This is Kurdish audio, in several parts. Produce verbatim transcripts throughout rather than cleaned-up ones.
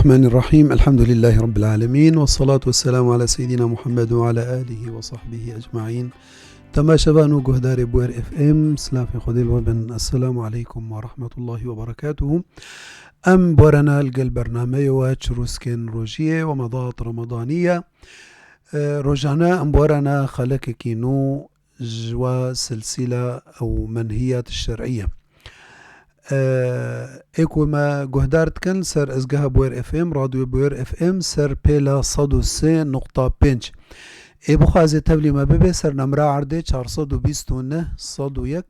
الرحمن الرحيم. الحمد لله رب العالمين، والصلاة والسلام على سيدنا محمد وعلى آله وصحبه أجمعين. Temaşevan û guhdarê Bûyer F M, silafê Xwedê li we bin. Esselamu aleykum ve rahmetullahi ve berekatuhu. Em borana li gel bernameya we Çirûskên Rojiyê, Wemedat Ramadanî ye. E, rojane em borana xelekekî nû ji wa silsîla ew menhiyat şer'î ye. E, ê ku me guhdar dikin ser ezgeha Bûyer F M, Radyo Bûyer F M, ser pêla sed û sê nokta pênc. Ê bixwaze tevlî me bibe ser nemra erdê çar sed û bîst û neh sed û yek.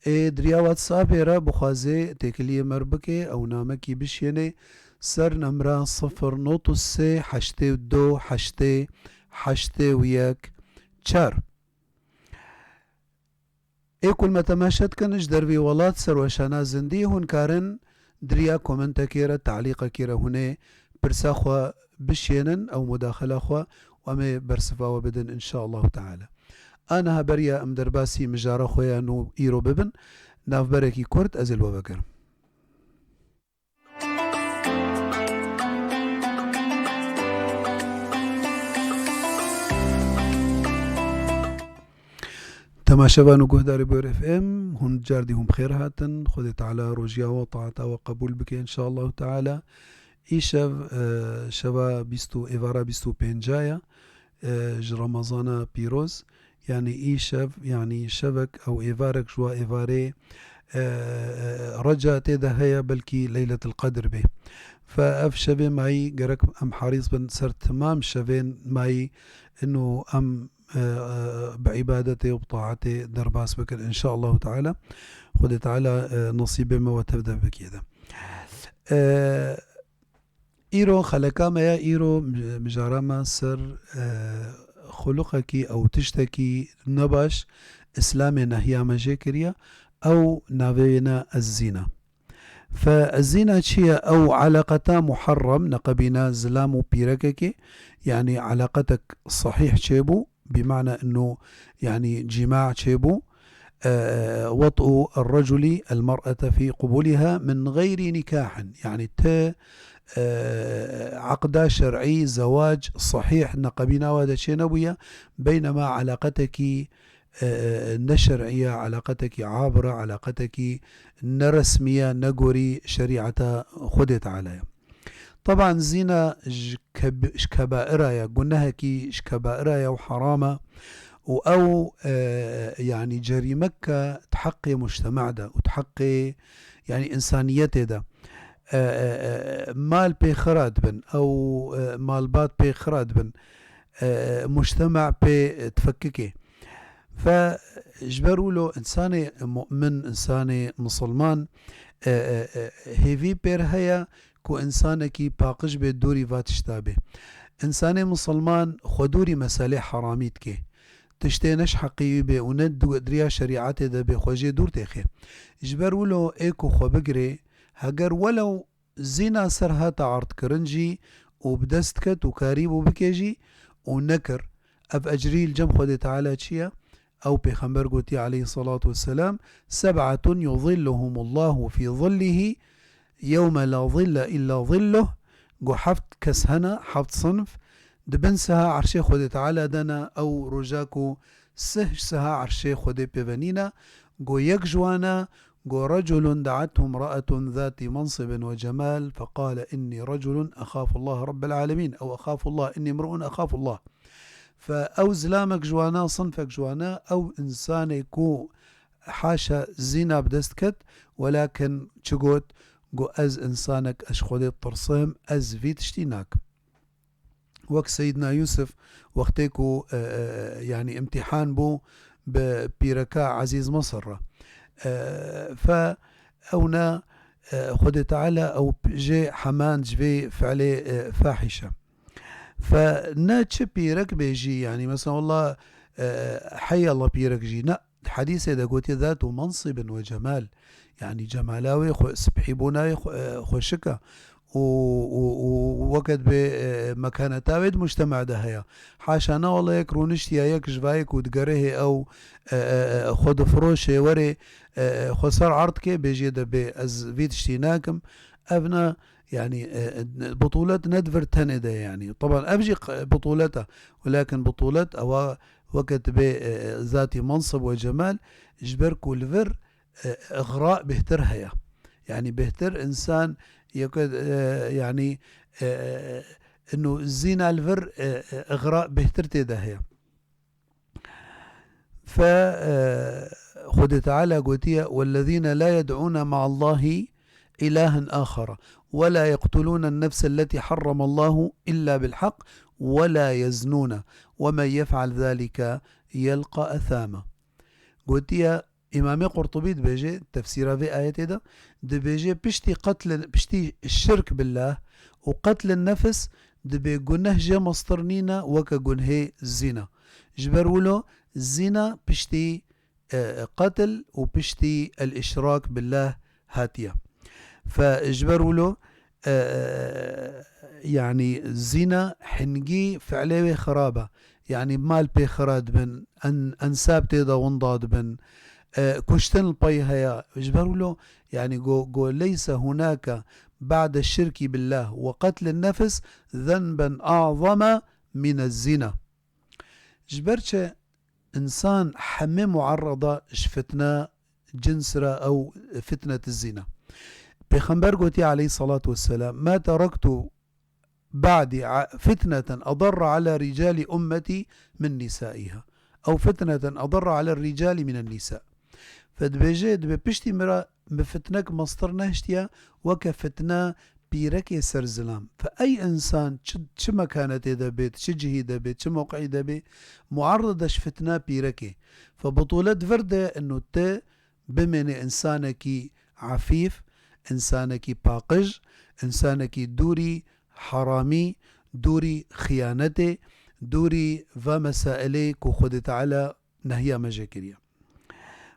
Ê di riya WhatsAppê re bixwaze têkiliyê me bike, ew namekî bişêne ser nemra sifir not û sê heştê û du heştê heştê û yek çar. Ê ku me temaşe dikin ji dervê welat, serweşana zindî, hûn karin di riya komentekê re, talîqekê re hûn ê pirsa xwe bişênin, ew mudaxela xwe, û em ê bersiva we bidin, inşaallahu teala. A niha beriya em derbasî mijara xwe ya nû îro bibin, navberekî kurt ez ê li we vegerim. Temaşevan û guhdarê Bûyer F M, hûn cardî hûn bi xêr hatin. Xwedê Teala rojiya we, taata we qebûl bike, inşaallahu teala. Îşev, e, şeva bîst û, êvara bîst û pênca ye, e, ji Remezana pîroz. Yanî îşev, yanî şevek ew êvarek ji wa êvarê, e, e, reca tê de heye, belkî Leyletil Qedr bê. Fe ev şevê mayî gerek em herîs bin ser timam şevên mayî, ino em, e, e, bi îbadetê û bi taetê derbas bikin, inşaallahu teala. Xwedê Teala, e, nesîbê me we tev de bikê de. E, Îro xeleka me ya îro, mijara me ser, e, xuluqekî ew tiştekî nebaş Îslamê nehiya me jê kiriye, ew navê wê ne ez-zîna. Fe ez-zîna çi ye? Ew eleqeta muharrem, neqebîna zilam û pîrekekê, yanî eleqetek sehîh çêbû, bimana ino, yanî cîma çêbû, e, وطء الرجل المرأة في قبولها من غير نكاح. Yanî ti, e, eqda şer'î, zewac sehîh neqebîna we de çênebûye, beynema eleqetekî, e, e, ne şer'î ye, eleqetekî abir e, eleqetekî ne resmî ye, ne gorî şerîeta Xwedê Teala ye. Teban zîna ji keb-, ji kebaira ye, gunehekî ji kebaira ye û heram e. Û ew, e, yanî cerîmek e di heqê mujtema de û di heqê, yanî însaniyetê de. E, e, e, mal pê xira dibin, ew, e, malbat pê xira dibin, e, mujtema pê difekikê. Fe ji ber wilo însanê mu'min, însanê misilman, e, e, e, hêvî pêr heye ku însanekî paqij bê, dûrî va tişta bê. Însanê misilman xwe dûrî meselê heramî dike. Tiştê ne ji heqê wî bê û ne du-, di riya şerîetê de bê, xwe jê dûr têxe. Ji ber wilo ê ku xwe bigirê, heger welew zîna ser hate erdkirin jî û bi dest ket û karîbû bike jî û nekir, ev ecrî li cem Xwedê Teala çi ye? Ew Pêxember gotiye aleyhisselatu vesselam, "Seb'atun yuzilluhumullahu fi zillihi yewme la zille illa zilluh." Got, heft kes hene, heft sinf, di bin siha erşê Xwedê Teala de ne, ew roja ku sih ji siha erşê Xwedê pê ve nîne. Got, yek ji wan e, got, "Reculun da'athu imra'atun zati mansibin ve cemal, feqale inni reculun exafullaha rabbel alemin, ew exafullah, inni imru'un exafullah." Fe ew zilamek ji wana, sinfek ji wana, ew însanê ku haşa zîna bi dest ket, welakin çi got? Got, "Ez însanek, ez ji Xwedê ditirsim, ez vî tiştî nakim." Wek Seyyidina Yûsif, wextê ku, e, e, yanî îmtîhan bû bi pîreka Ezîz Misir re. E, fe ew ne, e, Xwedê Teala ew jê heman ji vê fiilê, e, fahîş e. Fe ne çi pîrek bê jî, yanî mesela, wallah, e, heyallah pîrek jî, ne, di hedîsê de gotiye, "Zatu mansibin ve cemal." Yanî cemala wê xwe, sibhîbûna wê xwe, e, xweşik e. Û, û, û weke dibê, e, mekaneta wê di mujtema de heye. Haşa ne, wallah, yek rûniştiye, yek ji vayê ku digerihê ew, e, e, e, xwe difiroşê, werê, e, e, xwe ser erd ke, bêjê de bê, ez vî tiştî nakim. Ev ne, Yani, e, e, butûlet ne di vir tenê de ye yani. Teban ev jî q-, butûlet e. Welakin butûlet ewa weke tu bê, e, e, zatî mansib we cemal, ji ber ku li vir, e, igra bêhtir heye. Yani bêhtir insan yeke, e, yani, e, e, inu zîna li vir, e, e, igra bêhtir tê de heye. Fe, e, Xwedê Teala gotiye, "Wellezîne la yed'ûne ma'allahi ilahen axara, ve la yeqtulûnen nefselleti harramallahu illa bil haq, ve la yeznûne, ve men yef'al zalike yelqa ethâma." Gotiye, Îmamê Qurtubî dibêje, tefsîra vê ayetê de, dibêje, piştî qetlin, piştî şirk billah û qetlin nefs, dibê guneh jê mestir nîne weke gunhê zîna. Ji ber wilo zîna piştî, e, qetl û piştî el-îşrak billah hatiye. Fe ji ber wilo, e, e, yani zîna hingî fi'lê wê xirab e. Yani mal pê xira dibin, en-, ensab tê de winda dibin, e, kuştin li pey heye. Ji ber wilo, yani go, go leyse hunake ba'de şirki billah ve qetlin nefs zenben a'zama mine zîna. Ji ber çi? Însan hemê muarrada ji fitne cins re ew fitneti zîna. Pêxember gotiye aleyhî salatu vesselam, "Ma terektu ba'dî a-, fitneten edarra ala ricalî ummetî min nisaiha. Ew fitneten edarra ala ricalî minen nisa." Fe dibêje, dibê piştî min re bi fitnek mestir nehiştiye, weke fitne pîrekê ser zilam. Fe ey însan çi, çi mekanetê de bêt, çi cihî de bêt, çi mewqeî de bê, muarrede ji fitna pîrekê. Fe butûlet vir de inu te bimêne însanekî afîf, însanekî paqij, însanekî dûrî heramî, dûrî xiyanetê, dûrî va mesailê ku Xwedê Teala nehiya me jê kiriye.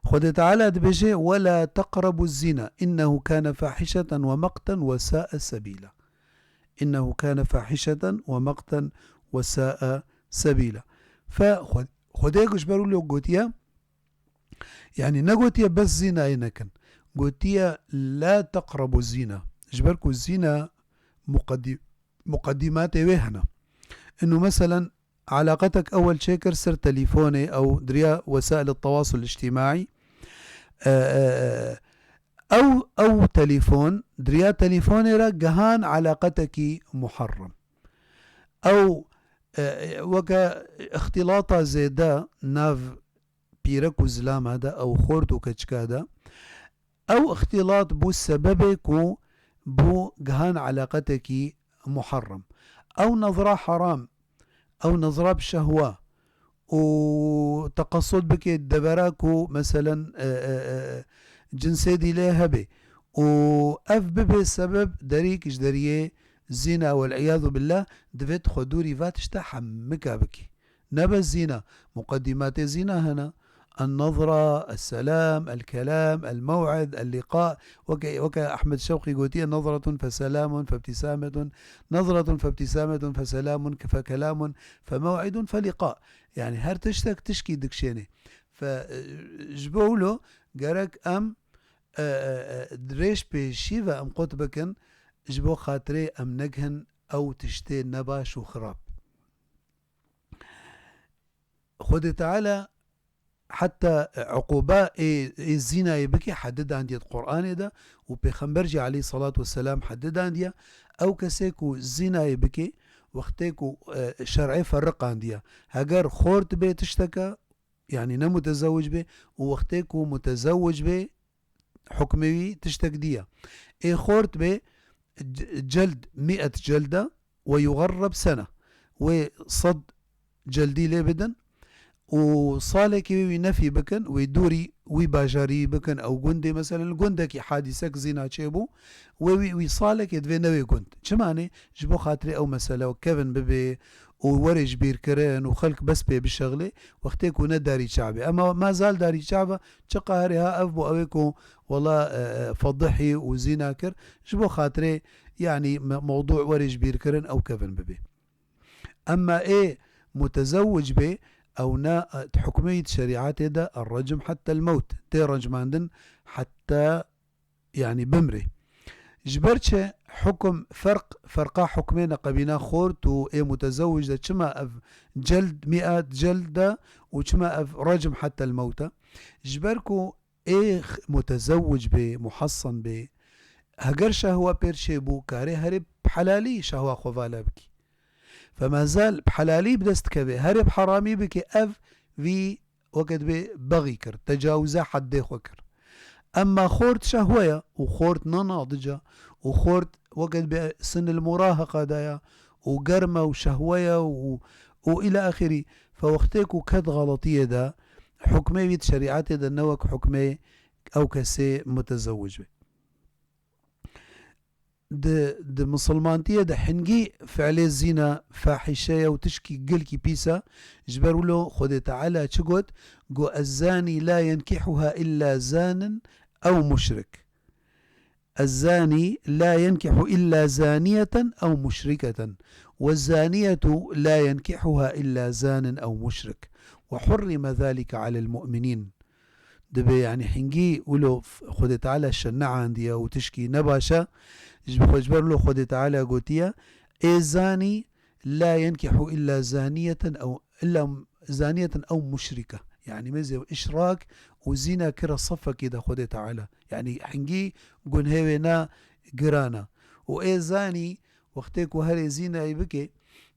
Xwedê Teala dibêje, "Wela teqrebu zîna, innehu kane fahişeten ve meqten ve sa'e sebîla." "Innehu kane fahişeten ve meqten ve sa'e sebîla." Fe Xwe-, Xwedê ji ber wilo gotiye, yani negotiye bes zînayê nekin. Gotiye, "La teqrebu zîna." Ji ber ku zîna muqedî-, muqedîmatê wê hene. Inu meselen, alaqetek ewel çêkir ser telîfonê ew diriya wesail tewasul îctîmaî. E, e, ew, ew telîfon, diriya telîfonê re gihan alaqetekî muharrem. Ew, e, weke îxtîlata zêde nav pîrek û zilama de, ew xort û keçika de, ew îxtîlat bû sebebê ku bû gihan alaqetekî muharrem. Ew nezra heram, ew nezra bi şehwa û teqesud bike devera ku meselen, e, e, e, cinsê dî lê hebe û ev bibe sebeb derîk ji deriyê zîna, wel iyadu billah, divêt xwe dûrî va tişta hemika bikî. Ne bes zîna, muqedîmatê zîna hene. النظرة، السلام، الكلام، الموعد، اللقاء. Weke, weke Ehmed Şewqî gotiye, "نظرة فسلام فابتسامة، نظرة فابتسامة فسلام فكلام فموعد فلقاء." Yani her tiştek tişkî dikşênê. Fe, e, ji bo wilo gerek em, e, e, e, rêj pêşî ve em qut bikin, ji bo xatirê em negihin ew tiştê nebaş û xirab. Xwedê Teala heta, e, uquba ê, ê zînayê bike hedi dandiye di Qur'anê de û Pêxember jî aleyhî salatu vesselam hedi dandiye. Ew kesê ku zînayê bike, wextê ku, e, şer'ê feriqandiye, heger xort bê tişteke, yanî ne mutezewwic bê, û wextê ku mutezewwic bê, hukmê wî tiştek dî ye. Ê xort bê, c-, celd miet celda ve yugarreb sene. Wê sed celdî lê bidin û salekê wê wî nefî bikin, wê dûrî wî bajarî bikin, ew gundê, meselen, li gundekî hadîsek zîna çêbû, wê wî, wî salekê divê newê gund. Çima ne? Ji bo xatirê ew mesele kevin bibê û were ji bîrkirin û xelk bes pê bişexlê, wextê ku ne darî çav bê. Ema ma zal darî çav e, çi qaherê ha ev bû, ew ê ku wela, e, e, fedihî û zîna kir, ji bo xatirê, yanî me-, mewdû were ji bîrkirin ew kevin bibê. Ema ê mutezewwic bê, ew ne, e, di hukmê di şerîetê de, الرجم حتى الموت, tê recmandin heta yanî bimrê. Ji ber çi? hukum ferq, ferqa hukmê neqebîna xort û ê mutezewij de çima ev celd, miat celd de û çima ev recm heta el mewte? Ji ber ku ê x-, mutezewij bê, muhassan bê, heger şehwa pêr çêbû, karê herê bi helalî şehwa xwe vala bikî. Femezal bi helalî bi dest dikeve, herê bi heramî bike, ev vî weke dibê bexî kir, tecawiza heddê xwe kir. Emma xort şehwe ye û xort ne nadic e û xort weke dibê sinil muraheqa de ye û germ e û şehwe ye û, û îla axirî. Fe wextê ku ket xeletiyê de, hukmê wî di şerîetê de ne wek hukmê ew kesê mutezewij be. Di, di misilmantiyê de hingî fiilê zîna fahîşe ye û tişkî gelkî pîs e. Ji ber wilo Xwedê Teala çi got? Got, "Ezzanî la yenkihuha illa zanin ew muşrik." "Ezzanî la yenkihu illa zaniyeten ew muşriketen. Ve zaniyetu la yenkihuha illa zanin ew muşrik. Ve hurrime zalike alel mu'minîn." Dibê, yani, hingî wilo f-, Xwedê Teala şer neandiye û tişkî nebaş e. Ji xwe, ji ber wilo Xwedê Teala gotiye, "Ê zanî la yenkihu illa zaniyeten ew, illa zaniyeten ew muşrike." Yani, mêzê işrak û zîna kire sefekê de Xwedê Teala. Yani, hingî gunhê wê ne giran e. Û ê zanî, wextê ku herê zînayî bike,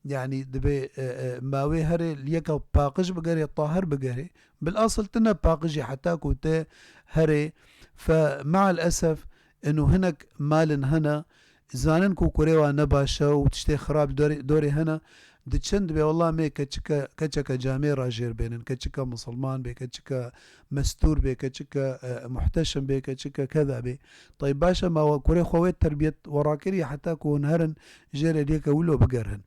yani, dibê, e, e, ma wê herê li yeka paqij bigere, tahir bigere. Bilhasil tine paqijî heta ku te herê. Fe meal esef, inu hinek malin hene, zanin ku kurê wa nebaş e û tiştê xirab dorê, dorê hene, diçin dibê, "Wallah, mê keçike, keçeke camêr ra jêr bênin, keçike misilman bê, keçike mestûr bê, keçike, e, muhteşim bê, keçike keda bê." Tayb, baş e, ma we kurê xwe wê terbiyet we rakiriye heta ku hûn herin jêrê lêke wilo bigerhin.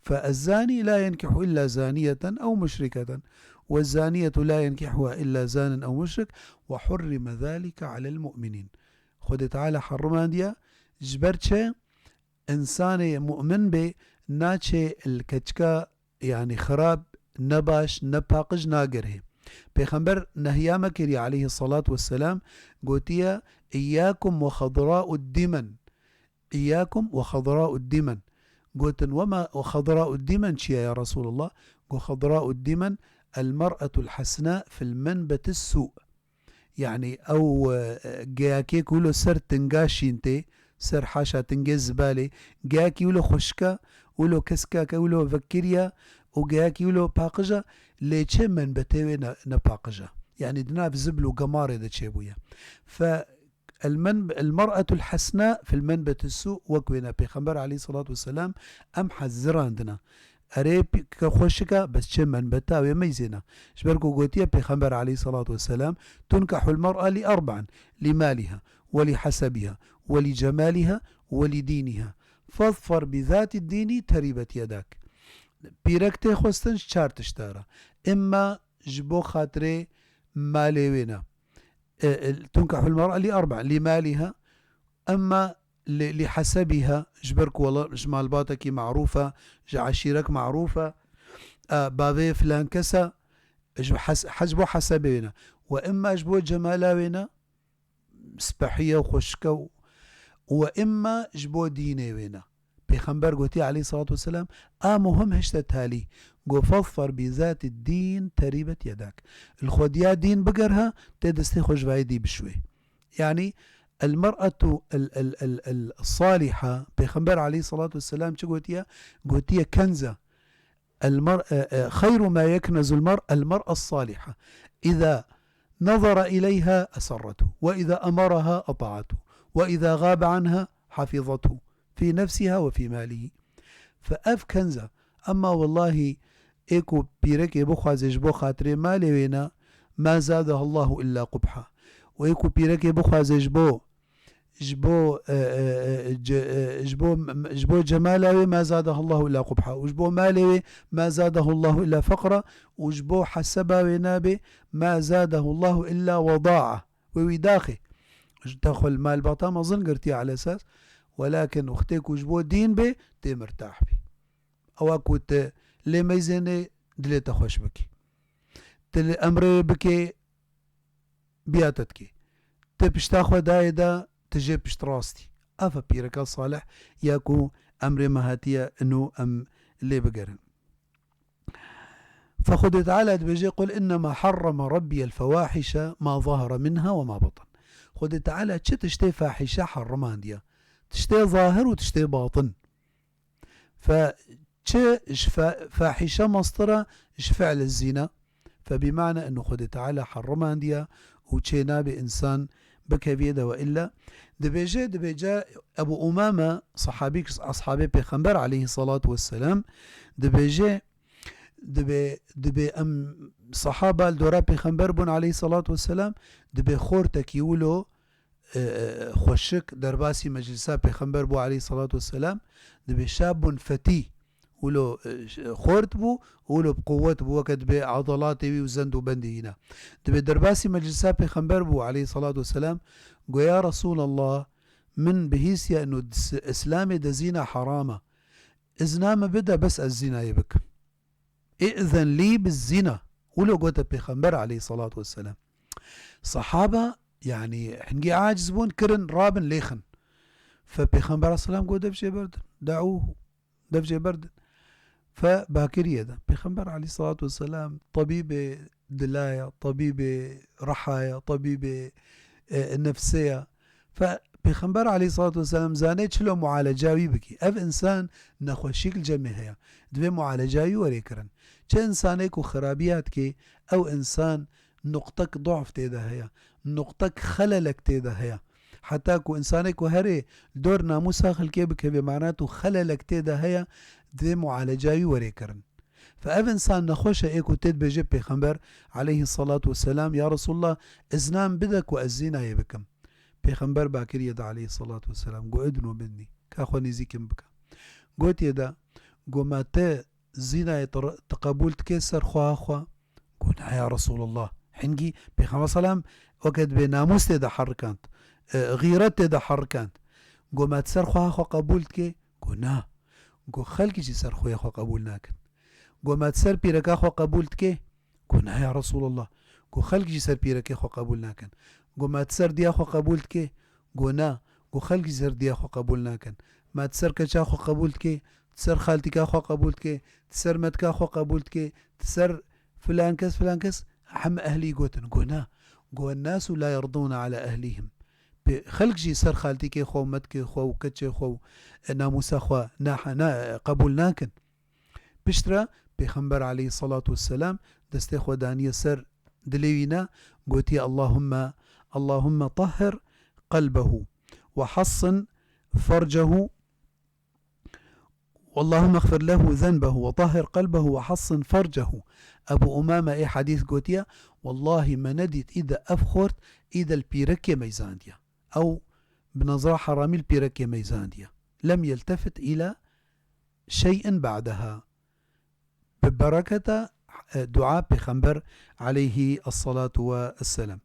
Fe ezzanî la yenkihu illa zaniyeten ew muşriketen. Ve zaniyetu la yenkihuha illa zanin ew muşrik. Ve hurrime zalike alel mu'minîn. Xwedê Teala herimandiye, ji ber çi? Însanê mu'min bê, naçê li keçika, yani, xirab, nebaş, nepaqij nagerê. Pêxember nehya me kiriye aleyhissalatu vesselam, gotiye, "İyyakum ve xedra'ud dimen." "İyyakum ve xedra'ud dimen." Gotin, "Wema ve xedra'ud dimen çi ye ya Resulullah?" Got, "Xedra'ud dimen el mer'atul hasna fil menbetis su." Yani, ew, e, geyakê ku wilo ser tinga şîn tê, ser haşa tingê zibalê, geyakî wilo xweşik e, wilo keskak e, wilo vekirî ye û geyakî wilo paqij e, lê çi menbetê wê ne, ne paqij e. Yani, di nav zibl û gemarê de çêbûye. Fe el men-, el mer'atul hasna fil menbetis su, wek wêne Pêxember aleyhissalatu vesselam em hezirandina. Erê, pî-, ke xweşik e, bes çi menbeta wê meyzêna. Ji ber ku gotiye Pêxember aleyhissalatu vesselam, "Tunkahul mer'a li erba'in, li maliha, ve li hasebiha, ve li cemaliha, ve li diniha. Fazfar bi zati dini teribet yedak." Pîrek tê xwestin ji çar tişta re. Emma ji bo xatirê malê wê ne. E, e, tunkahul mer'a li erba'in, li maliha, emma li, li hasebiha, ji ber ku wela ji malbatekî marûf e, ji eşîrek marûf e, e, bavê filan kes e, ji has-, hez bo hesebê wê ne. Ve emma ji bo cemala wê ne, spehî ye û xweşik e û, ve emma ji bo dînê wê ne. Pêxember gotiye aleyhissalatu vesselam, a muhim hişte talî. Got, "Fazfar bi zati din teribet yedak." Li xwediya dîn bigerha, tê destê xwe ji vayê dî bişwê. Yani, el mer'atu el, el, el, el saliha, Pêxember aleyhissalatu vesselam çi gotiye? Gotiye kenza. El mer-, e, e, xeyru ma yeknezul mer, el mer'a saliha. İza nazara ileyha esarratu. Ve iza emaraha ata'atu. Ve iza gabe anha hafizatu. Fi nefsiha ve fi malihi. Fe ev kenza. Emma wellahî, ê ku pîrekê bixwaze ji bo xatirê malê wê ne, ma zadehallahu illa qubha. Û ê ku pîrekê bixwaze ji bo, ji bo, e, e, e, ce-, e, ji bo, m-, ji bo cemala wê, ma zadehallahu illa qubha. Û ji bo malê wê, ma zadehallahu illa feqra. Û ji bo heseba wê nabê, ma zadehallahu illa wedaa. Wê wî daxê. Ji te xwe li malbata mezin girtiye ala esas. Welakin wextê ku ji bo dîn bê, tê mirtah bî. Ewa ku tu lê meyzênê, dilê te xweş bikî. Tu li emrê bikê, biya te dikê. Tu pişta xwe dayê de, tu jê pişt rastî. Ev e pîreka salih ya ku emrê me hatiye ino em lê bigerin. Fe Xwedê Teala dibêje, "Qul innema harrama rabbiyel fewahişe ma zahara minha ve ma batan." Xwedê Teala çi tiştê fahişe herimandiye? Tiştê zahir û tiştê batin. Fe çi ji fe-, fahişe mastir e ji fi'l zîna? Fe bî mane eno Xwedê Teala herimandiye û çê nabe însan bikeviyê de, ve illa dibêje, dibêje Ebu Umame, sahabî, ashabê Pêxember aleyhissalatu vesselam, dibêje, dibê, dibê em sahaba li dora Pêxember bûn aleyhissalatu vesselam, dibê xortekî wilo, e, e, xweşik derbasî meclisa Pêxember bû aleyhissalatu vesselam, dibê şabun fetî, wilo, e, ş-, xort bû, wilo bi quwwet bû, weke dibê edalatê wî û zend û bendê wî ne. Dibê derbasî meclisa Pêxember bû aleyhissalatu vesselam, go, "Ya Resûlallah, min bihîstiye ino di s-, Îslamê de zîna heram e. Îzna min bide bes ez zînayê bikim. Îzen lî bi zîna." Wilo gote Pêxember aleyhissalatu vesselam. Sahaba, yanî hingî aciz bûn, kirin, rabin lêxin. Fe Pêxember aleyhisselam got, "Dev jê berdin. De'ûhu. Dev jê berdin." Fe bakiriye de. Pêxember aleyhissalatu vesselam tebîbê dila ye, tebîbê riha ye, tebîbê, e, nefsê ye. Fe Pêxember aleyhissalatu vesselam zane çilo mualeca wî bikî. Ev însan nexweşîk li cemê heye. Divê mualeca wî werê kirin. Çi însanê ku xirabiya dikê, ew însan nuqtek dof tê de heye. Nuqtek xelelek tê de heye. Heta ku însanê ku herê dor namûsa xelkê bikeve, mana tu xelelek tê de heye, divê mualeca wî werê kirin. Fe ev însan nexweş e, ê ku tê dibêje Pêxember aleyhissalatu vesselam, "Ya Resulullah, îzna min bide ku ez zînayê bikim." Pêxember bakiriye de aleyhissalatu vesselam, go, "Idnu minni, ka xwe nêzîk min bike." Gotiye de, go, "Ma te zînayê tu re-, tu qebûl dikê ser xweha xwe?" Go, "Na ya Resulullah." Hingî Pêxember selam weke dibê namûs tê de herikand, e, xîret tê de herikand. Go, "Ma tu ser xweha xwe qebûl dikê?" Go, "Na." Go, "Xelk jî ser xweyê xwe qebûl nakin." Go, "Ma tu ser pîreka xwe qebûl dikê?" Go, "Na ya Resulullah." Go, "Xelk jî ser pîrekê xwe qebûl nakin." Go, "Ma tu ser diya xwe qebûl dikê?" Go, "Na." Go, "Xelk jî ser diya xwe qebûl nakin." "Ma tu ser keça xwe qebûl dikê? Tu ser xaltîka xwe qebûl dikê? Tu ser metka xwe qebûl dikê? Tu ser filan kes, filan kes?" Heme ehlî gotin. Go, "Na." Go, "Ennasu la yerdûne ala ehlîhim." Pê-, xelk jî ser xaltîkê xwe û metkê xwe û keçê xwe û, e, namûsa xwe na-, na-, qebûl nakin. Piştre Pêxember aleyhissalatu vesselam destê xwe daniye ser dilê wî ne, gotiye, "Allahümme, Allahümme tahhir qelbehu ve hassin fercehu, Allahümme xfir lehu zenbehu ve tahhir qelbehu ve hassin fercehu." Ebu Umame ê hadîs gotiye, "Wallahî me nedît îde ev xort, îde li pîrekê meyzandiye. Ew bi nezra heramî li pîrekê meyzandiye. Lem yeltefit îla şey'in ba'deha." Bi bereketa, e, dua Pêxember aleyhi esselatu ve esselam.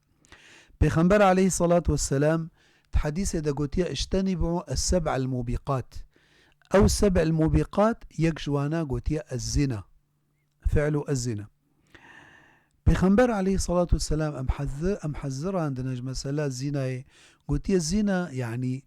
Pêxember aleyhi salatu ve selam di hedîsê de gotiye, "İjtenibu es-seb'el mubiqat." Ew seb'el mubiqat, yek ji wana gotiye ez-zina. Fi'lu ez-zina. Pêxember aleyhi salatu ve selam em hezi-, em hezirandine ji mesela zînayê. Gotiye zîna, yanî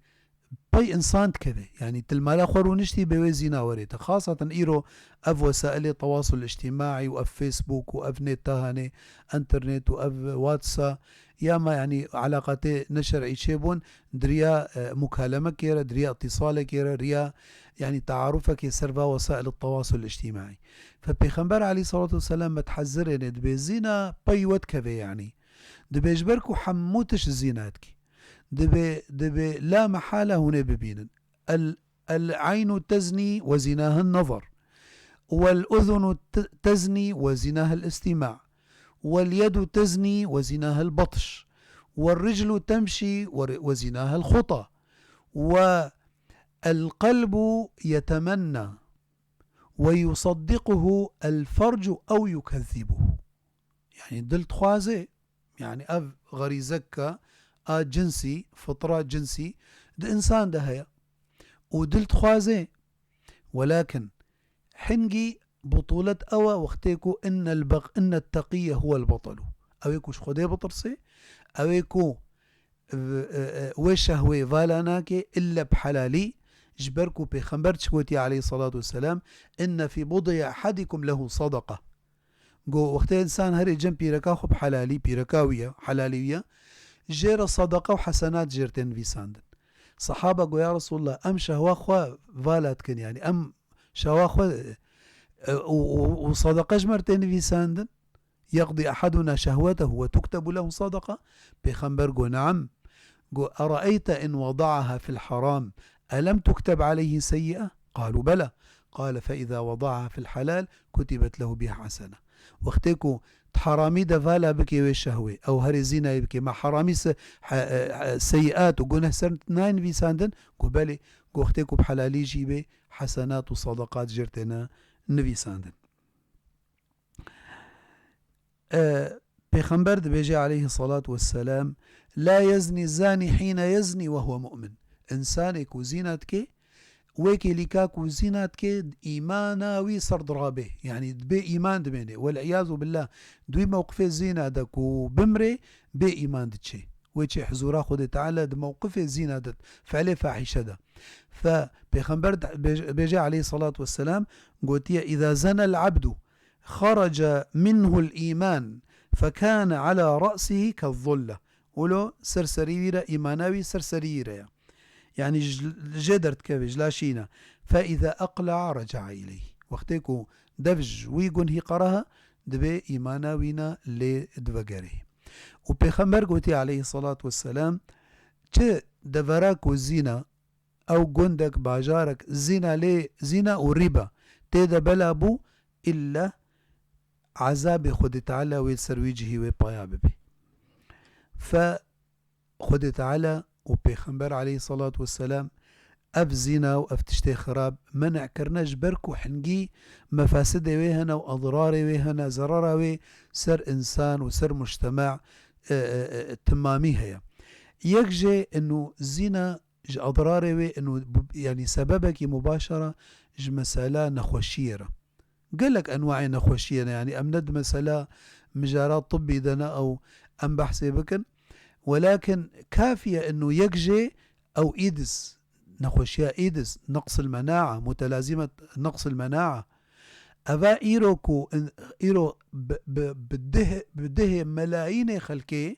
pey însan dikeve. Yanî tu li mala xwe rûniştî bê wê zîna werê te. Xaseten îro ev wesailê tewasul îctîmaî û ev Facebook û ev nêt tahanê, enternet û ev WhatsApp, ya ma yanî elaqatê neşer'î çêbûn, diriya, e, mukalemekê re, diriya îtîsalekê re, riya yanî taarufekê ser va wesail tewasul îctîmaî. Fe Pêxember aleyhissalatu vesselam me dihezirêne dibê zîna pey we dikeve yanî. Dibê ji ber ku hemû tişt zîna dikî. Dibê, dibê la mehale hûn ê bibînin. El, el eynu teznî ve zînaha nazar. Vel uzunu te-, teznî ve zînaha îstîma. Vel yedu teznî ve zînaha batş. Vel riclu temşî ve, ve zînaha xuta. Ve el qelbu yetemenna. Ve yusaddiquhu el fercu ew yukezzibuhu. Yanî dil dixwaze, yanî ev xerîzeka a cinsî, fitra cinsî di însan de heye. Û dil dixwaze, welakin hingî butûlet ew e wextê ku innel bex-, innet teqiyye huwel batalu. Ew ê ku ji Xwedê bitirse, ew ê ku v-, e, e, wê şehwê vala nake illa bi helalî, ji ber ku Pêxember çi gotiye aleyhissalatu vesselam, "Inne fî bud'i ehadikum lehu sadaqa." Go, wextê însan herê cem pîreka xwe bi helalî, pîreka wî ye, helalî wî ye, jê re sadaqa û hesenat jê re tê nivîsandin. Sahaba go, "Ya Resulallah, em şehwa xwe vala dikin, yani em şehwa xwe, e, û, û, û sadaqa ji me re tê nivîsandin?" "Yeqdî ehaduna şehwetehu ve tuktebu lehu sadaka?" Pêxember go, "Neam." Go, "Eraeyte in wadaaha fil haram, elem tukteb aleyhi seyyi'e?" Qalu, "Bela." Qale, "Fe iza wadaaha fil halal, kutibet lehu biha hasene." Wextê ku di haramî de vala bike wê şehwê, ew herê zînayê bike, ma haramî se-, he-, he-, seyyiat û guneh ser nayê nivîsandin? Go, "Belê." Go, "Wextê ku bi helalî jî bê, hesenat û sadaqat jê re têne nivîsandin." E, Pêxember dibêje aleyhissalatu vesselam, "La yezni zani hîne yezni ve huve mu'min." Însanê ku zîna dike, wê kêlîka ku zîna dike, îmana wî ser dirabê. Yani bê îman dimêne. Wel iyazu billah, di wî mewqifê zîna de ku bimrê, bê îman diçe. Wê çê huzura Xwedê Teala di mewqifê zîna de, fiilê fahîşe de. Fe Pêxember de-, bêj-, bêje aleyhissalatu vesselam, gotiye, "Îza zenel abdu, xaraca minhul îman, fekâne alâ ra'sihi kezzulle." Wilo ser serî wî re, îmana wî ser serî wî re ye. Yani ji, jê derdikeve, ji laşî ne. "Fe îza eqla'a reca'a ileyh." Wextê ku dev ji wî gunhî qeraha, dibê îmana wî ne lê divegerê. Û Pêxember gotiye aleyhissalatu vesselam, çi devera ku zîna ew gundek, bajarek, zîna lê, zîna û rîba tê de bela bû, illa ezabê Xwedê Teala wê ser wî cihî wê paya bibe. Fe Xwedê Teala û Pêxember aleyhissalatu vesselam ev zîna û ev tiştê xirab men'e kirine, ji ber ku hingî mefasidê wê hene û edrarê wê hene, zerara wê ser însan û ser mujtema, e, e, e, timamî heye. Yek jê inu zîna ji edrarê wê inu, yani sebebekî mubaşara ji mesela nexweşiyê re. Gelek enwaê nexweşiyê ne, yani em ne di mesela mijara tibbî de ne ew em behsê bikin. Welakin kafiye inu yek jê ew êdis, nexweşiya êdis, neqsil menaa, mutelazîmet neqsil menaa. Eva îro ku in-, îro bi, bi, bi dih-, bi dihê melayînê xelkê,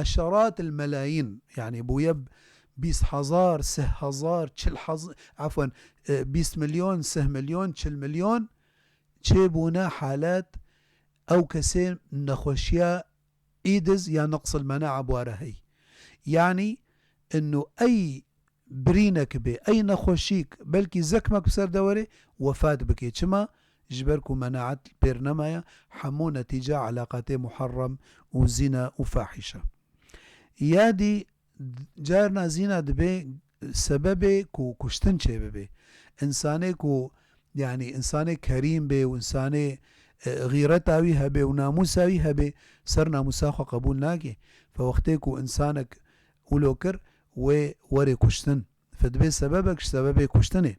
eşerat el melayîn, yani bûye bîst hezar, sih hezar, çil hezar, efwen, e, bîst milyon, sih milyon, çil milyon çêbûne halet ew kesê nexweşiya êdiz ya neqsil menaa bi ware hey. Yani, inu ey birînek bê, ey nexweşîk, belkî zekmek bi ser de were, wefat bike. Çima? Ji ber ku menaet pêr nemaye, hemû netîce eleqatê muharrem û zîna û fahîşe. Ya dî carna zîna dibe sebebê ku kuştin çêbibe. Însanê ku, yani, însanê kerîm bê û însanê, e, xîreta wî hebe û namûsa wî hebe, ser namûsa xwe qebûl nake. Fe wextê ku însanek wilo kir, wê were kuştin. Fe dibe sebebek ji sebebê kuştinê.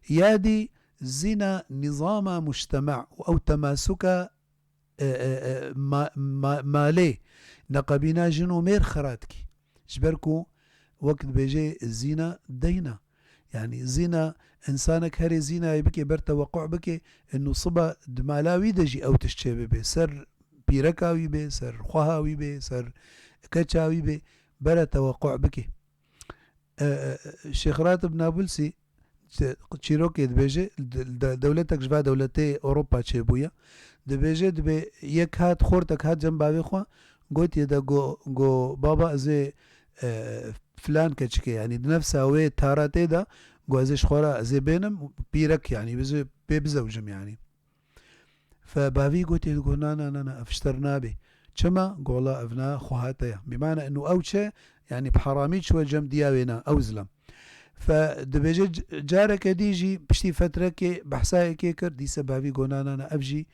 Ya dî zîna nîzama mujtema û ew temasuka, e, e, e, ma-, ma-, malê neqebîna jin û mêr xira dikî. Ji ber ku wek dibêje zîna deyna. Yani zîna însanek herê zînayê bike, ber tewequ bike, inu siba di mala wî de jî ew tişt çê bibe. Ser pîreka wî bê, ser xweha wî bê, ser keça wî bê, bere tewequ bike. E, e, Şêx Ratib Nabulsî çi-, çîrokê dibêje, de-, de-, dewletek ji va dewletê Ewropa çêbûye. Dibêje, dibê yek hat, xortek hat cem bavê xwe, gotiye de go, go, "Baba, ez ê, e, filan keçikê", yani di nefsa wê taratê de, go, "Ez ê ji xwe re, ez ê bênim pîrek, yani, ez ê pê bizewicim, yani." Fe bavî gotiye, digo, "Na, na, na, na, ev ji te re nabê." Çima? Gola ev na xweha te ya. Bîmane inu ew çi? Yani bi heramî çûye cem diya wê na, ew zilam. Fe dibêje c-, careke dî jî piştî fetrekê behsa yekê kir, dîse bavî go, "Na, na, na, ev jî,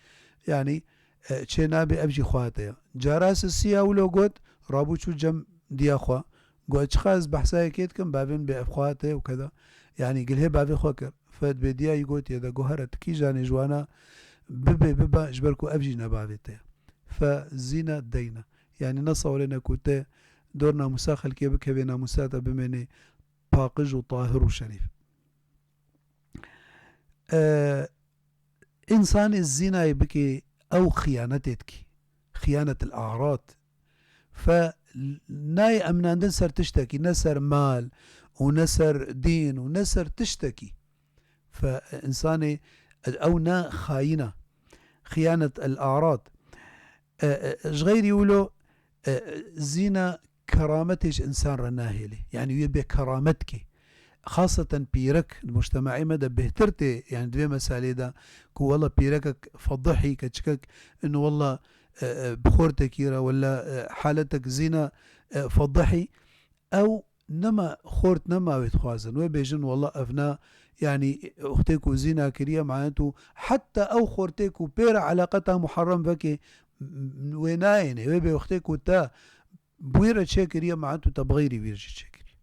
yani, e, çê nabê, ev jî xweha te ya." Cara sisiya wilo got, rabû çû cem diya xwe. Got, "Çiqa ez behsa yekê dikim, bavê min bê ev xweha te ya û keda." Yani gilhê bavê xwe kir. Fe dibê diya yî gotiye de go, "Here, tu kîjanê ji wana bibe, bibe, ji ber ku ev jî ne bavê te ye." Fe zîna deyna. Yani ne sawrêne ku te dor namûsa xelkê bikeve, namûsa te bimêne paqij û tahir û şerîf. E, Însanê zînayê bike, ew xiyanetê dike. Xiyanetil a'rad. Fe nayê emnandin ser tiştekî, ne ser mal û ne ser dîn û ne ser tiştekî. Fe însanê ew ne xayîna. Xiyanet el a'rad. E, e, ji xeyrî wilo, e, zîna kerametê ji însan re nahêlê. Yanî wê bê keramet kê. Xaseten pîrek di mujtemaê me de bêhtir tê, yanî di vê meselê de ku wela pîrekek fedihî, keçikek, ino wela, e, e, bi xortekî re wela, e, haletek zîna, e, fedihî, ew nema xort nema wê dixwazin. Wê bêjin wela ev na, yanî wextê ku zîna kiriye, manet û heta ew xortê ku pê re eleqeta muharrem veke, m-, m-, wê nayêne. Wê bê wextê ku te bi wî re çêkiriye, manet û te bi xeyrî wî re jî çêkiriye.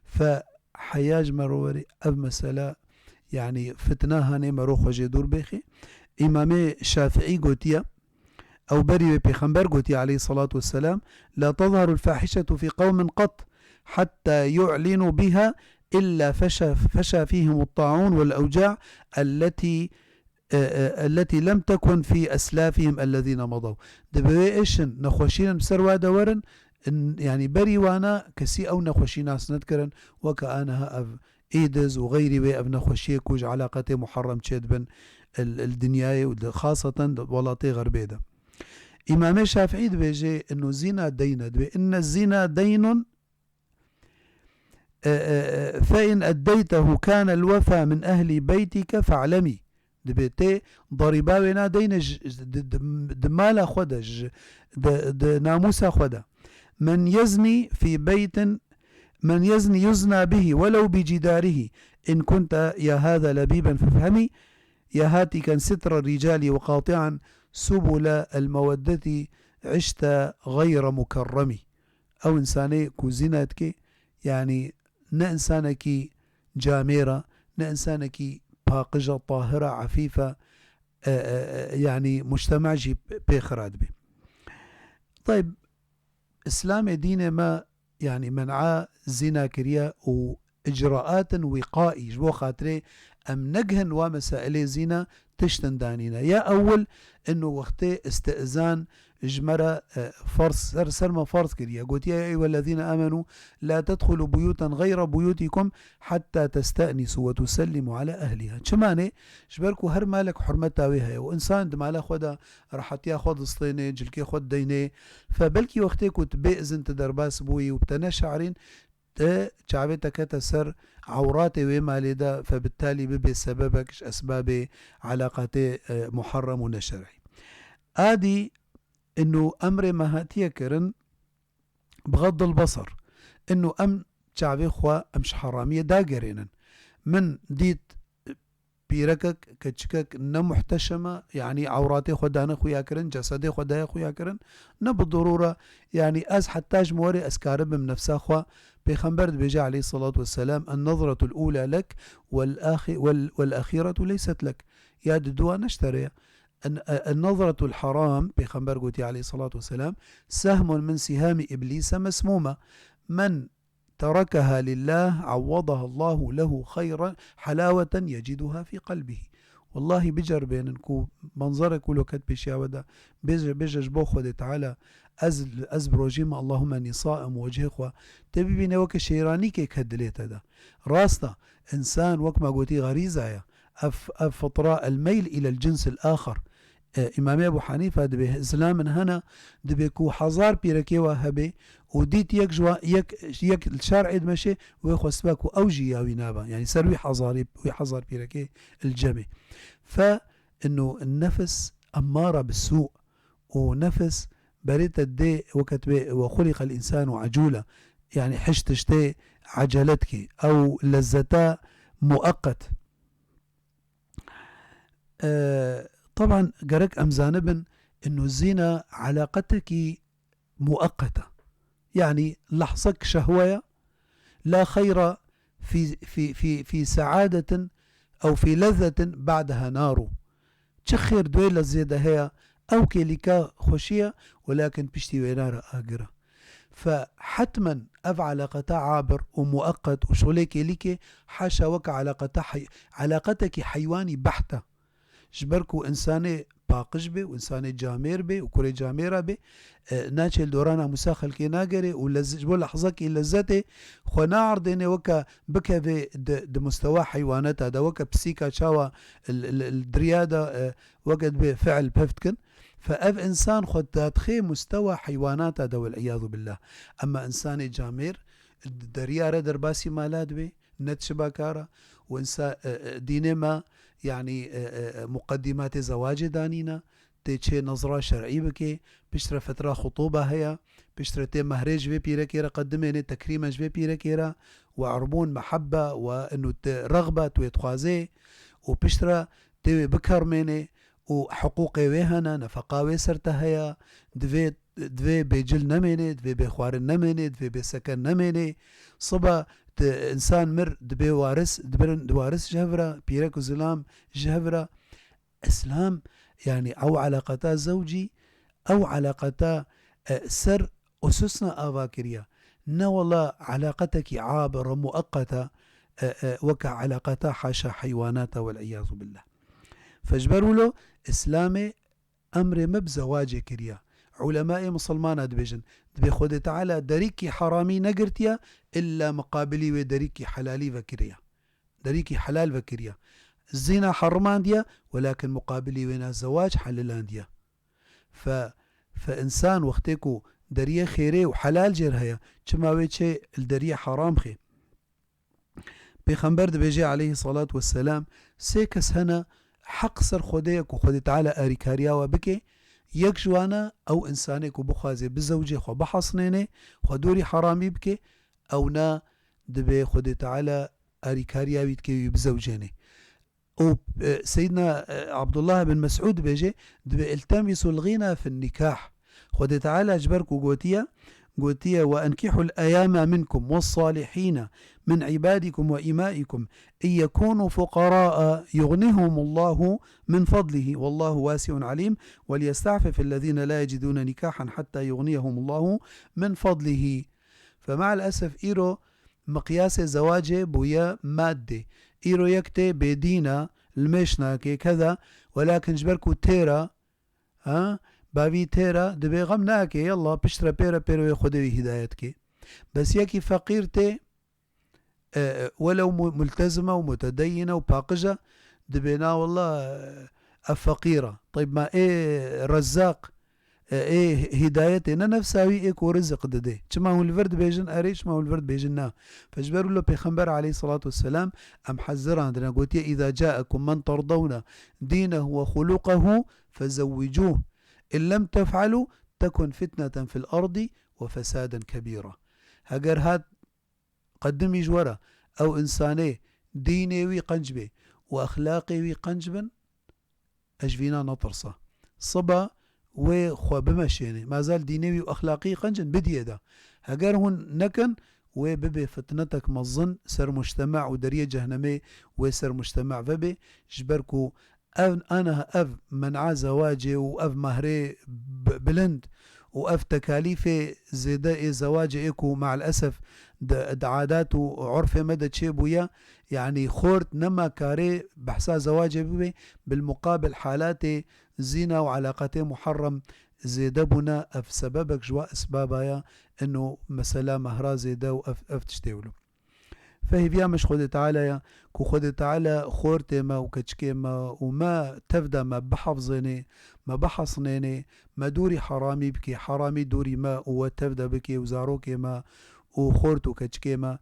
Fe heya ji me re were ev mesele, yanî fitna hanê me ro xwe jê dûr bêxê. Îmamê Şafiî gotiye, ew berî wê pêxember gotiye aleyhissalatu vesselam, "La tezharul fahişetu fi qewmin qat hatta yu'linu biha illa fesha, fesha fihim ta'un vel evca elleti, e, e, elleti lem tekun fi eslafihim ellezine madaw." Dibe wê êşin, nexweşînin bi ser wa de werin, in, yanî berî wana kesî ew nexweşî nas nedikirin, weke aniha ev êdiz û xeyrî wê ev nexweşiyê ku ji eleqetê muharrem çêdibin, il, il dinyayê û di, xaseten di welatê xerbê de. Îmamê Şafîî dibêje, "Innu zîna deyne", dibê, "Inne zîna deynun, e, e, e, fe in eddeytehu kâne el-wefâ min ehlî beytike fe'lemî." Dibê tê darîba wê na deyne ji, ji, di, di, di mala xwe de, ji, di, di namûsa xwe de. "Men yeznî fî beytin, men yeznî yuzna bihi welew bi cidarihi. In kunte ya hâzâ lebîben fefhemî, ya hâtiken sitra ricali ve qati'an subule el-meweddeti, işte gayre mukerremî." Ew însanê ku zîna dike, yanî ne însanekî camêr e, ne însanekî paqij e, tahir e, efîf e, e, e, e, yanî mujtema jî pê xira dibe. Tayb, Îslamê dînê me, yanî men'a zîna kiriye û icraatin wîqaî, ji bo xatirê em negihin wa mesailê zîna tiştin danîne. Ya ewil, ino wextê îstizan ji me re, e, ferz, ser, ser me ferz kiriye. Gotiye, "Ya eyyuhellezîne âmenû, la tedxulû buyûten xeyre buyûtîkum hatta teste'nisû ve tusellîmû ala ehlîha." Çima ne? Ji ber ku her malek hurmeta wê heye û însan di mala xwe de rehetiya xwe distêne, cilkê xwe dideyne. Fe belkî wextê ku tu bê izin tu derbas bûyî û bi te neşarîn, te çavê te kete ser ewratê wê malê de, fe bitalî bibe sebebek ji esbabê eleqatê, e, muharrem û neşerî. Adî, ino emrê me hatiye kirin, bi xeddil besar. Ino em çavê xwe em ji heramiyê dagerênin. Min dît pîrekek, keçikek ne muhteşem e, yanî ewratê xwe dane xuya kirin, cesedê xwe daye xuya kirin, ne bi dirûr e, yanî ez heta ji min werê ez karibim nefsa xwe. Pêxember dibêje aleyhissalatu vesselam, "En-nezretul ula lek vel ahi-, vel, vel ahîretu leyset lek." Ya di dua ne ji te re ye. En-, e, en-nezretul haram, Pêxember gotiye aleyhissalatu vesselam, "Sehmun min sihami iblîse mesmûme." Men terekeha lillah, awwadaha Allahu lehu xeyran, helaweten yeciduha fî qelbihî. Wellahî biceribênin ku menzerek wilo ket pêşiya we de, bêje, bêje ji bo Xwedê Teala, ez, ez bi rojî me, Allahümme enî saim, wecihê xwe, te bibîne weke şêranîkê ket dilê te de. Rast e, însan wek me gotî xerîza ye. Ev, ev fitra, el-meyl ilel cinsil axer. E, Îmamê Ebû Henîfe dibê, zilamên hene, dibê ku hezar pîrekê wa hebê û dît yek ji wa, yek, yek li şer'ê dimeşê, wê xwestiba ku ew jî ya wî nabe. Yanî ser wî hezarî, wî hezar pîrekê li cemê. Fe ino nefis emmara bi sû û nefis berê te dê weke dibê, "Ve xuliqel însanu acûla." Yanî hiş tiştê ecele dikê. Ew lezzeta mueqet. E, teban gerek em zanibin, ino zîna eleqetekî mueqet e. Yanî lehzek şehwe ye, la xeyra fî, fî, fî, fî saadetin ew fî lezzetin ba'deha naru. Çi xêr di wê lezzê de heye, ew kêlîka xweşî ye, welakin piştî wê nare agir e. Fe hetmen ev eleqeta abir û mueqet û şolê kêlîkê, haşa weke eleqeta hey-, eleqetekî heywanî beht e. Ji ber ku însanê paqij bê û însanê camêr bê û kurê camêra bê, e, naçê li dora namûsa xelkê nagerê û lez-, ji bo lehzekî lezzetê xwe naardêne weke bikeve di, di mustewa heywaneta de, weke pisîka çawa li, li, li diriya de, e, weke dibê fiil pevt kin. Fe ev însan xwe dadixê mustewa heywanata de, wel'iyadu billah. Ema însanê camêr di deriya re derbasî mala dibê, ne diçiba kara. Û însa-, e, e, dînê me, yanî, e, e, e, muqedîmatê zewacê danîne, tê çê nezra şer'î bike, piştre fetra xutuba heye, piştre tê mehrê ji vê pîrekê re qedimêne, tekrîmen ji vê pîrekê re, we erbûn mehebbe, we inu te rexbe, tu wê dixwazê, û piştre tê wê bikermêne, û hiqûqê wê hene, nefeqa wê ser te heye, divê, divê bêcil nemêne, divê bêxwarin nemêne, divê bêseken nemêne. Siba te însan mir dibê waris, dibirin waris ji hev re, pîrek û zilam ji hev re. Îslam, yanî ew eleqeta zewcî, ew eleqeta, e, ser ususna ava kiriye. Ne wela eleqetekî abir, mueqeta, e, e, weke eleqeta haşa heywanata, wel'iyadu billah. Fe ji ber wilo Îslamê emrê me bi zewacê kiriye. Ulemayê misilmana dibêjin, dibê Xwedê Teala derîkî heramî negirtiye, illa miqabilî wê derîkî helalî vekiriye. Derîkî helal vekiriye. Zîna herimandiye, welakin miqabilî wê na zewac helilandiye. Fe, fe însan wextê ku deriyê xêrê û helal jêr heye, çima wê çê li deriyê heram xê? Pêxember dibêje aleyhî selat wesselam, sê kes hene heq ser Xwedê ye ku Xwedê Teala arîkariya we bike, yek ji wan e ew însanê ku bixwaze bizewcê xwe bihesnêne, xwe dûrî heramî bike, ew na dibê Xwedê Teala arîkariya wî dike wî bizewcêne. Û, e, Seyyidina, e, Abdullah bin Mes'ud dibêje, dibê, "التمسوا الغنى في النكاح." Xwedê Teala ji ber ku gotiye, gotiye, "وأنكحوا الأيامى منكم والصالحين من عبادكم وإمائكم إن يكونوا فقراء يغنهم الله من فضله والله واسع عليم وليستعفف الذين لا يجدون نكاحا حتى يغنيهم الله من فضله." Fe me'el esef îro miqyasê zewacê bûye madde. Îro yek tê bêdîn e, li mêş nake, keda, welakin ji ber ku têr e, ha, bavî têr e, dibê xem nake, yallah, piştre pêre pêre wê Xwedê wî hidayet ke. Bes yekî feqîr tê, e, e, welew mu-, multezim e û mutedeyyin e û paqij e, dibê na, wallah, e, ev feqîr e. Teyb, ma ê Rezzaq, e, ê hidayetê ne nefsa wî ê ku rizik didê. Çima hûn li vir dibêjin erê, çima hûn li vir dibêjin na. Fe ji ber wilo Pêxember aleyhisselatu vesselam em hezirandine, gotiye, "إذا جاءكم من ترضون دينه وخلقه فزوجوه. إن لم تفعلوا تكن فتنة في الأرض وفساد كبير." Heger hat qedimî ji we re ew însanê dînê wî qenc bê û exlaqê wî qenc bin, ez ji vîna natirsa. Siba wê xwe bimeşêne. Mazal dînê wî û exlaqî qenc in, bidiyê de. Heger hûn nekin, wê bibê fitnetek mezin ser mujtema û deriyê cehnemê wê ser mujtema vebê, ji ber ku ev, aniha ev men'a zewacê û ev mehrê bi-, bilind û ev tekalîfê zêde ê zewacê ê ku me'el esef di, di adat û urfê me de çêbûye, yanî xort nema karê behsa zewacê bibe, bilmuqabil halatê zîna û eleqetê muharrem zêde bûne, ev sebebek ji wa esbaba ye, ino mesela mehra zêde û ev, ev tiştê wilo. Fe hêviya me ji Xwedê Teala ye ku Xwedê Teala xortê me û keçikê me û me tev de me bihefzênê, me bihesnênê, me dûrî heramî bike, heramî dûrî me û we tev de bike û zarokê me û xort û keçikê me.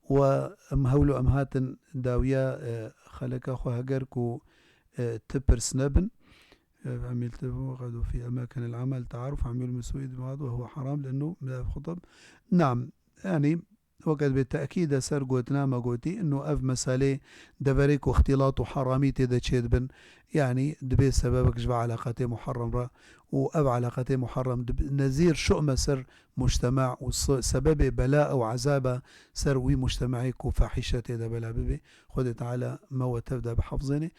We em hewl û em hatin dawiya, e, xeleka xwe heger ku, e, ti pirs nebin. E, عملته غدوا في أماكن العمل تعارف عميل مسوء بعض وهو حرام لأنه من الخطب. نعم، yani Weke dibê tekîd e ser gotina me gotî, ino ev meselê deverê ku îxtîlat û heramî tê de çêdibin, yanî dibê sebebek ji va eleqetê muharrem re û ev eleqetê muharrem dib-, nezîr şu'me ser mujtema û se-, sebebê bela û ezab e ser wî mujtemeyê ku fahîşe tê de bela bibe. Xwedê Teala me we tev de bihefzêne.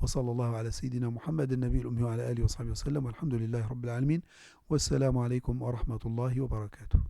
وصلى الله على سيدنا محمد النبي الأمي وعلى آله وصحبه وسلم والحمد لله رب العالمين. والسلام عليكم ورحمة الله وبركاته.